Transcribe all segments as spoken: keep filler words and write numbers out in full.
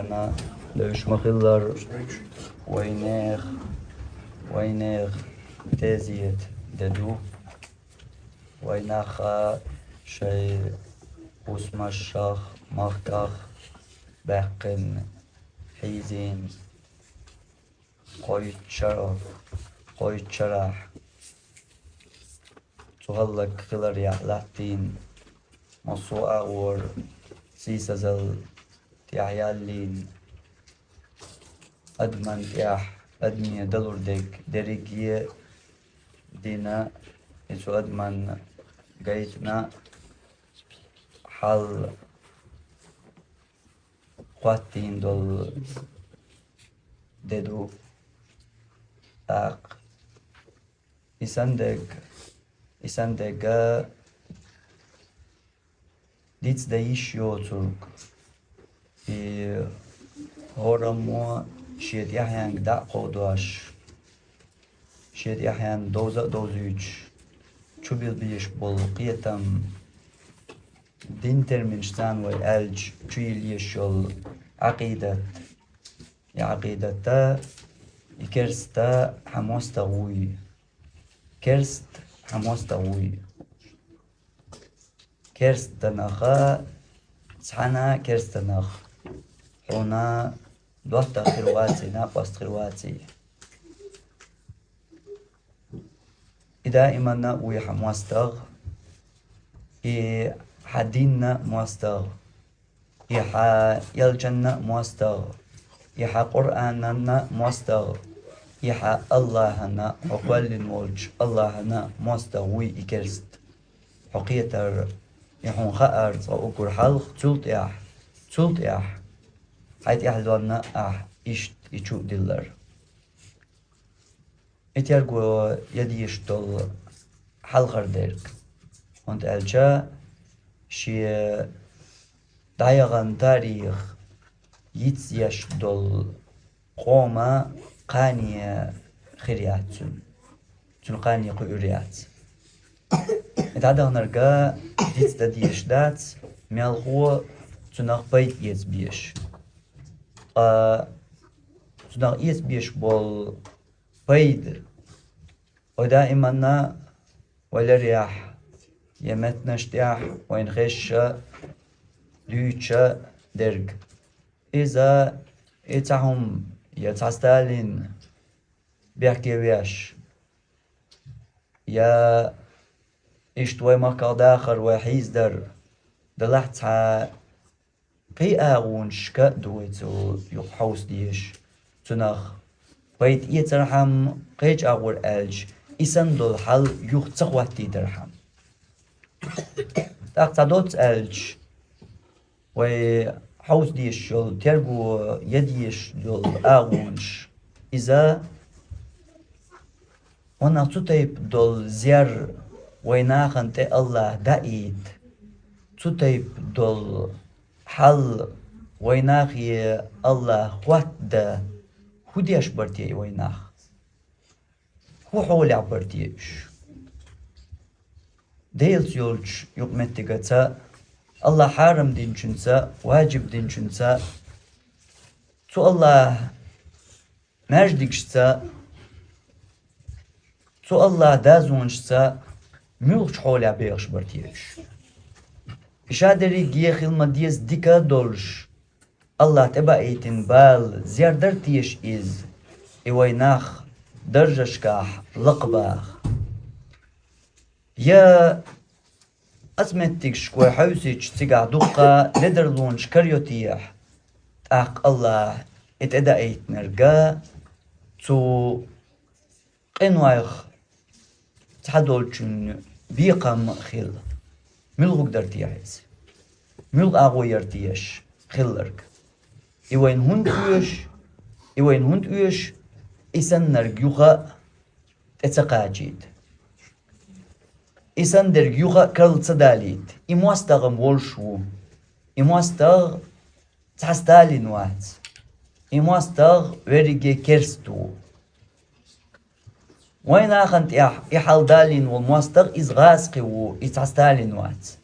Луьйш ма хиллара, вайнех, вайнех тезет де ду. Вайнаха шоай хӀусамашах, махках баьккхина, хьийзийна кхойтта шарахь, кхойтта шарахь цу хӀаллакьхиларехь латтийна, массо а агӀор сийсазалла тӀехь яллийна, адаман тӀехь, адаме далур дерг дерриге а дина, и цу адаман гайтина хьал хӀоттийна долу де ду. ТӀаккха и санна дерг, и санна дерг дицдан йиш йоцург, и хӀораммо шен тӀаьхьенга дӀа а кховдош, шен тӀаьхьенна довза а довзуьйтуш, чу билбеш болу кхетам, дин терминашца вай аьлча, чу йилла еш йолу Ӏакъидат. И Ӏакъидат а, и керста а хьан мостагӀа вуй? Керста хьан мостагӀа вуй? Керстанаха, цхьана керстанах хьуна доттагӀа хир ваций, накъост хир ваций? И даиманна а вуй хьан мостагӀа, и хьан динна а мостагӀа, и хьан элчанна а мостагӀа, и хьан Къуръананна а мостагӀа, и хьан АллахӀана, хьо кхоьллина волчу АллахӀана а мостагӀа вуй и керста. Хьо кхетар, и хьуна хаар цкъа уггар хьалха, цул тӀаьхьа, цул тӀаьхьа хьайн тӀаьхьалонна а ахь иштта и чу а диллар. И терго ян дезаш долу хьалхара дерг, хӀунда аьлча шен дӀаяхана тарих йицъеш долу къоман кхане хир яц цуьнан, цуьнан кхане кхуьур яц. И дӀадаханарг дицдан дезаш дац, мелхо цунах пайда эца безаш. Ткъа цунах эца безаш болу пайда, вай даиманна вай ларъехь я меттанаш тӀехь вайна хезаш а, дуьйцуш а дерг. Иза, и цхьа хӀума, я цхьа Сталин бехке веш, я иштта вай махках дахар, вай хьийзадар, делахь цхьа кхин агӀонашка а ду вай цу юкъа хьовса дезаш, цунах пайда эцархьама, кхечу агӀор аьлча, и санна долу хьал юха ца хӀоттийтархьама. ТӀаккха цхьа доцца аьлча, вай хьовса дезаш йолу, терго ян дезаш йолу агӀонаш, иза ванах цу тайпа долу зер вай нахана тӀе АллахӀа даийта, цу тайпа долу хьал вай нахе АллахӀа хӀоттадан, хӀун деш бара те и вай нах? ХӀун хьолехь бара те уьш? Делаца йолчу юкъаметтигаца, АллахӀа хьарам динчуьнца, ваджиб динчуьнца, цу АллахӀа маьждигашца, цу АллахӀа дозанашца муьлхачу хьолехь бехаш бара те уьш? И ша дерриге хила ма-дезза дика а долуш, АллахӀа тӀебаийтина бала зер дара теша иза, и вай нах даржашкахь лакхабаха? Я оцу меттигашка вай хьовсийча, цигахь дуккха ледарлонаш карайо техьа, тӀаккха АллахӀа и тӀедаийтинарг цу къинойх цхьадолчун бекхам а хила? Муьлхарг дара техьа иза? Муьлха агӀо яра теша хилларг? И вайна хӀунда оьшу, и вайна хӀунда оьшу, и саннарг юха а тӀе ца кхачийта? И санна дерг юха а карла ца далийта? И мостагӀ-м волуш ву. И мостагӀ цхьа Сталин вац. И мостагӀ верриге керста ву. Вайн нахана тӀехь и хьал далийна волу мостагӀ, иза гӀазкхи ву, и цхьа Сталин вац.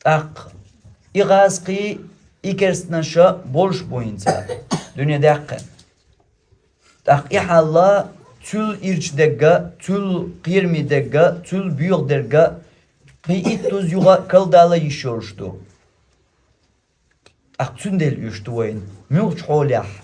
ТӀаккха и гӀазкхи, И керстанаш болуш бу хӀинца дуьне даьккхина. ТӀаккха и хьал цуьнан ирча дерг, цуьнан кхераме дерг, цуьнан боьха дерг, кхин иттаза юха а карладала йиш йолуш ду. ТӀаккха цундела оьшуш ду вайна, муьлхачу хьолехь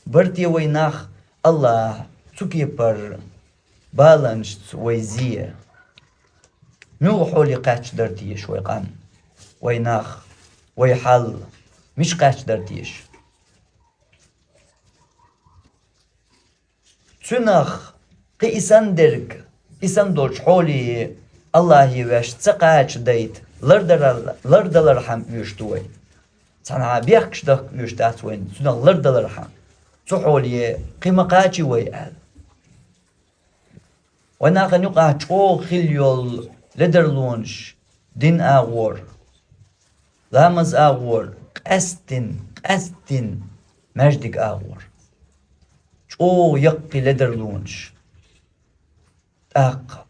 бара те вай нах АллахӀа цу кепара баланашца вай зе? Муьлха хьоле кхаьчна дара теша вай къам, вай нах, вай хьал? Мича кхаьчна дара теша? Цуьнах кхин и санна дерг, и санна долчу хьоле АллахӀе ваьш ца кхачадайта лардар-, лардалархьама оьшуш ду вай. Цхьанхьа бехкаш дахка оьшуш дац вайна цуьнах лардалархьама. Цу хьоле кхин ма кхачий вай аьлла. Вайн нахана юкъахь чӀогӀа хилла йолу ледарлонаш: дин агӀор, ламаз агӀор, къаьсттина, къаьсттина маьждиг агӀор. ЧӀогӀа яккхий ледарлонаш. ТӀаккха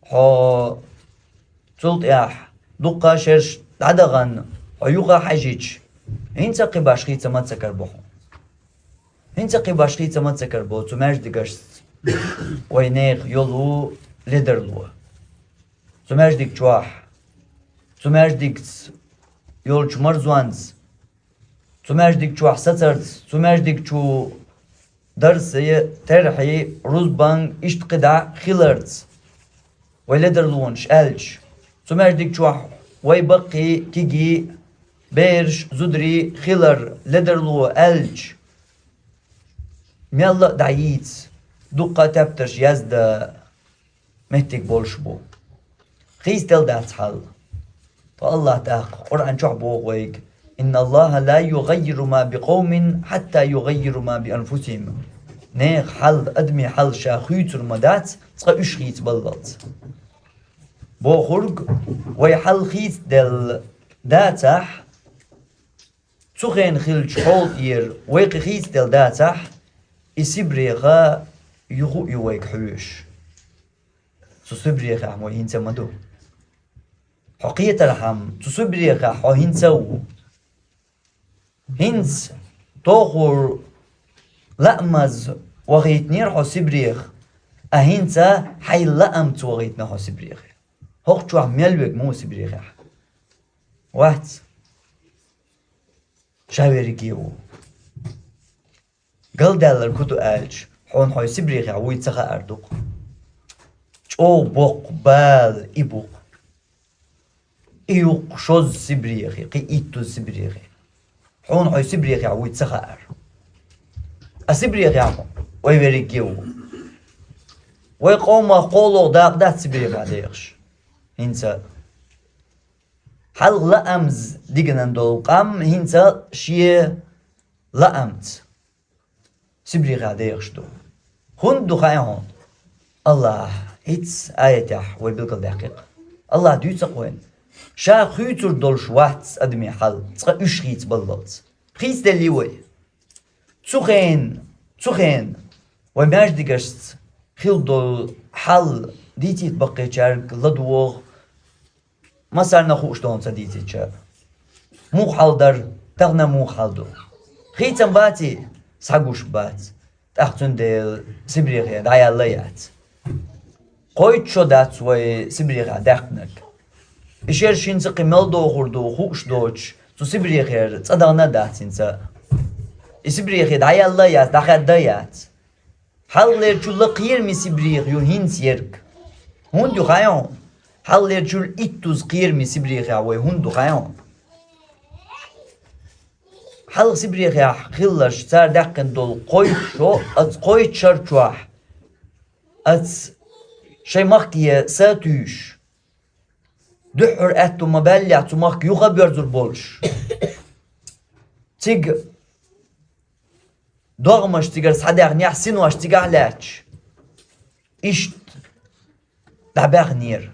хьо цул тӀаьхьа дуккха шераш дӀадахана, хьо юха хьаьжча, хӀинца а кхин башхо хийца ма ца карабо хьуна. ХӀинца а кхин башхо хийца ма ца карабо цу маьждигашца вайн нехан йолу ледарло. Цу маьждиг чохь, цу маьждигца йолчу марзонца, цу маьждиг чохь сацарца, цу маьждиг чу дарсий, терхьий, рузбан, иштта кхидӀа хиларца вай ледарлонаш аьлча, цу маьждиг чохь вай баккхий, кегий, бераш, зударий хилар ледарло аьлча, мелла а дӀахьийца, дуккха а тептарш яздан меттиг болуш бу. Хийцаделла дац хьал. Ткъа АллахӀа тӀаккха Къуръан чохь боху вайга: «Инна Аллаха ла югаййиру ма би къовмин хьатта югаййиру ма би анфусихим». Нехан хьал, адамийн хьал ша хуьйцур ма дац, цкъа уьш хийцабаллалц. Бохург, вай хьал хийцаделла дацахь, цу хенахь хиллачу хьолан тӀера вай кхин хийцаделла дацахь, и Сибрех юха а ю вайга хьоьжуш. Цу Сибрехехь вай хӀинца а ма ду. Хьо кхетархьама, цу Сибрехехь хьо хӀинца а ву. ХӀинца тохур лаамаза вахийтинера хьо Сибрех, а хӀинца хьайн лаамца вахийтина хьо Сибрехе. ХӀокху чохь мел верг ма ву Сибрехехь? Вац. Ша верриге а ву. Галдаьлларг хӀун ду аьлча, хьуна хьо Сибрехехь вуй ца хаар ду-кх. ЧӀогӀа боккха бала и бу-кх. И ю-кх шозза Сибрехи, кхин иттаза Сибрехи. Хьуна хьо Сибрехехь вуй ца хаар. А Сибрехехь вай верриге а ву. Вай къомах кхоалгӀа дакъа дац Сибрехехь дехаш. ХӀинца хьалха лаамза дигина долу къам хӀинца шен лаамца Сибрехехь дехаш ду. ХӀунда ду хаьа хьуна? АллахӀа хӀинцца аятехь вай билгалдаьккхи-кх. АллахӀа дуьйцу-кх вайна: ша хуьйцур долуш вац адамийн хьал, цкъа уьш хийцабаллалц. Хийцаделла ю вай. Цу хенахь, цу хенахь вай маьждигашца хилла долу хьал дийцийта баккхийчаьрга ладогӀа, массарна хууш долу ца дийцича. Муха хьал дара, тахана муха хьал ду? Хийцам баций? Схьагуш бац. ТӀаккха цундела Сибрехе дӀаяьлла яц. Кхойтта шо дац вай Сибрехехь даьккхинарг. И шераш хӀинца кхин мел дохур ду хууш доцуш, цу Сибрехера цӀа дахана а дац хӀинца. И Сибрехе дӀаяьлла а яц, дӀахаьдда а яц. Хьалхалерчул а кхераме Сибрех ю хӀинца ерг. ХӀунда ю хаьа хьуна? Хьалхалерчул иттаза кхераме Сибрехехь вай хӀунда ду хаьа хьуна? Хьалха Сибрехехь хилларш, цара даьккхина долу кхойтта шо, оцу кхойтта шар чохь, оцу шайн махке са а туьйсуш, дуьххьара аьтту ма-баьллехь, цу махка юха а боьрзур болуш. Цига догӀмаш цигара схьадаьхнехь, синош цигахь лаьтташ. Иштта дӀабаьхнера.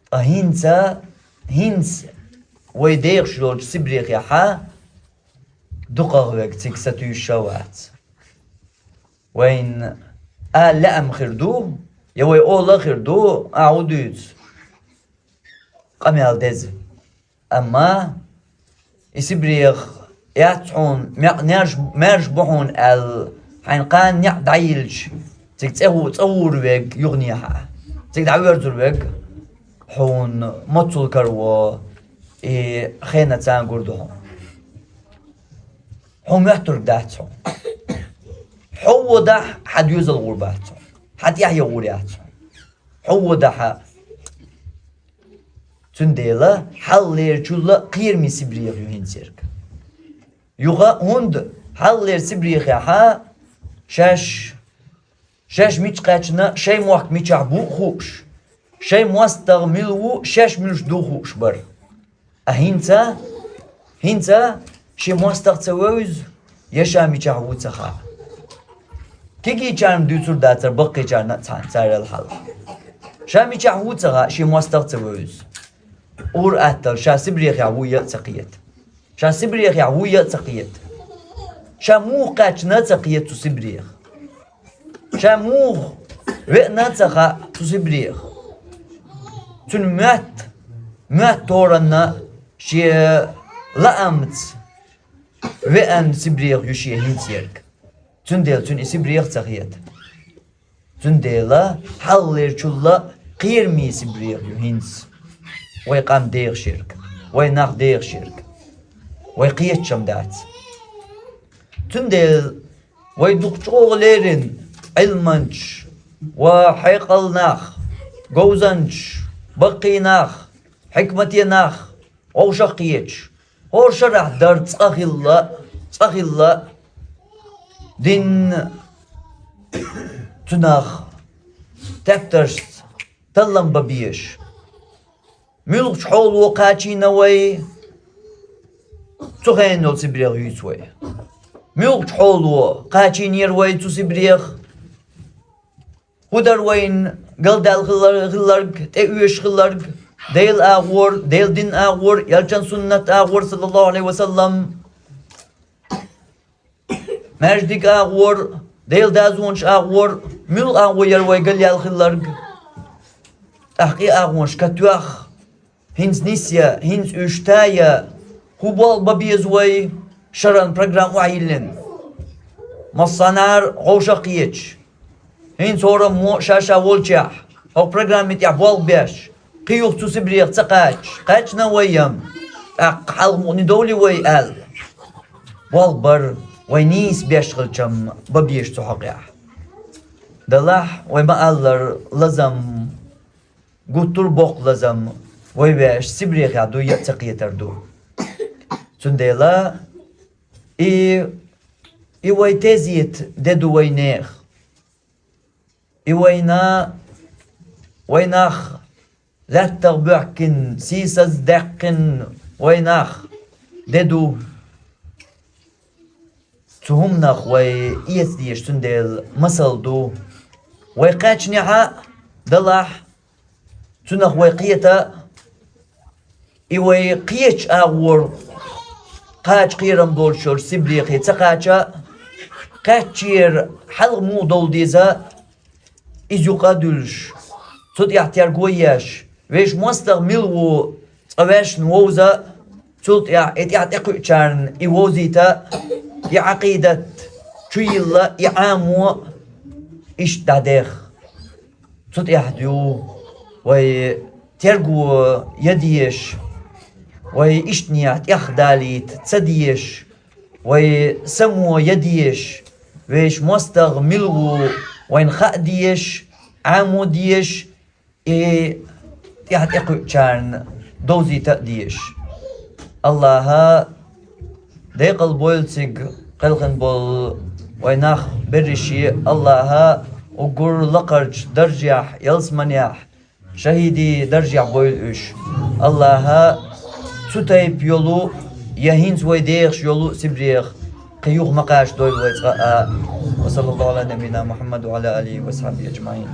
Ткъа хӀинца, хӀинца вай дехаш йолчу Сибрехехь дукхах верг цига сатуьйсуш а вац. Вайна а лаам хир ду, я вай ола а хир ду, ахьа хӀун дуьйцу? Къамел деза. Амма И Сибрех яц хьуна, маьрша, маьрша бу хьуна аьлла, хьайна кхана неӀ дӀайиллича, цига цӀа гӀу-, цӀа гӀур вег юханехьа. Цига дӀаверзур вег хьуна моццул караво, и хенаца гур ду хьуна. Хьо моьттург дац хьуна. Хьо вадахь, хьа доьзал гӀур бац хьуна. Хьа тӀехье гӀур яц хьуна. Хьо вадахь, цундела хьалхалерчул а кхераме Сибрех ю хӀинца ерг. Юха а хӀунда хьалхалера Сибрехехьа шаьш, шаьш мича кхаьчна, шоай мохк мичахь бу а хууш, шоай мостагӀа мила ву, шаьш муьлш ду хууш бара. А хӀинца, хӀинца шен мостагӀа ца вевза, я ша мичахь ву ца хаьа. Кегийчарна дуьйцур дацар баккхийчарна а цхьана, царел хьалха. Ша мичахь ву ца хаьа, шен мостагӀа ца вевза. Ур-атталла ша Сибрехехь вуй а ца кхета. Ша Сибрехехь вуй а ца кхета. Ша муха кхаьчна а ца кхета цу Сибрех. Ша муха веана а ца хаьа цу Сибрех. Цуьнан моьтта, моьттан торанна шен лаамца веана Сибрех ю шен хӀинца ерг. Цундела цуьнан и Сибрех ца хета. Цундела хьалхалерчул а кхераме Сибрех ю хӀинца вай къам дехаш ерг, вай нах дехаш ерг, вай кхеташ-м дац. Цундела вай дукха чӀогӀа леррина Ӏилманчаш, ва хьекъал нах, говзанчаш, баккхий нах, хьикмате нах, вовшах кхеташ, хӀора шарахь дар цкъа хилла, цкъа хилла, дин цунах тептаршца таллам бан безаш. Муьлхачу хьоло кхачийна вай, цу хенахь йолу Сибрех юьйцу вай. Муьлхачу хьоло кхачийнера вай цу Сибрех, хӀун дара вайна галдаьлла хилар-, хилларг, тӀеоьшуш хилларг, Делан агӀор, Делан динан агӀор, элчан суннатан агӀор, саллаллаху Ӏалайхи ва саллам, маьждиг агӀор, Делан дозанаш агӀор, муьлха агӀо яра вай галъяьлла хилларг. ТӀаккха и агӀонаш катоьхна, хӀинца нисъян, хӀинца уьш таян, хӀун болх бан беза вай, шаран программа охьайиллина. Массанхьара вовшах кхеташ. ХӀинца хӀораммо ша-ша волчохь, хӀокху программи тӀехь болх беш, кхин юха цу Сибрех ца кхачаш, кхаьчна вай-м, тӀаккха хьалха мукъане довлий вай аьлла. Болх бар, вай нийса беш хилча-м бан безаш цу хьокъехь. Делахь, вай ма-аллара, лазам, гуттар а боккха лазам вай вешан Сибрехехь дуй а ца кхетар ду. Цундела и, и вай тезета де ду вайнехан. И вайна, вай нах лаьттах боьхкина, сийсаз даьккхина вай нах де ду. Цу хӀуманах вай эца дезаш, цундела масал ду. Вай кхаьчнехь а, делахь, цунах вай кхета а, и вай кхечу агӀора кхача кхерам болуш йолчу Сибрехе ца кхача а, кхаьчнера хьалха муха довла деза, иза юкъа а дуьллуш, цу тӀехь терго а еш, вешан мостагӀа мила ву цкъа ваьшна вовза а, цул тӀаьхьа и тӀаьхьа тӀекхуьучарна и вовзийта а, и Ӏакъидат чу йилла, и Ӏамо а иштта дӀадеха. Цу тӀехь ду вай терго ян дезаш, вай иштанехь тӀехдалийта ца дезаш, вай само ян дезаш, вешан мостагӀа мила ву вайна хаа дезаш, Ӏамо дезаш, и тӀаьхьа тӀекхуьучарна довзийта а дезаш. АллахӀа декъал бойла цига кхелхина болу вай нах, берриш а, АллахӀа уггар лакхарчу даржехь, ялсаманехь, шахӀидийн даржехь бойла уьш. АллахӀа цу тайпа йолу я хӀинца вай дехаш йолу Сибрех кхин юха ма кхачадойла вай цкъа а. Ва саллаллаху Ӏала набийина Мухьаммад ва Ӏала алихи ва асхьабихи аджмаӀин.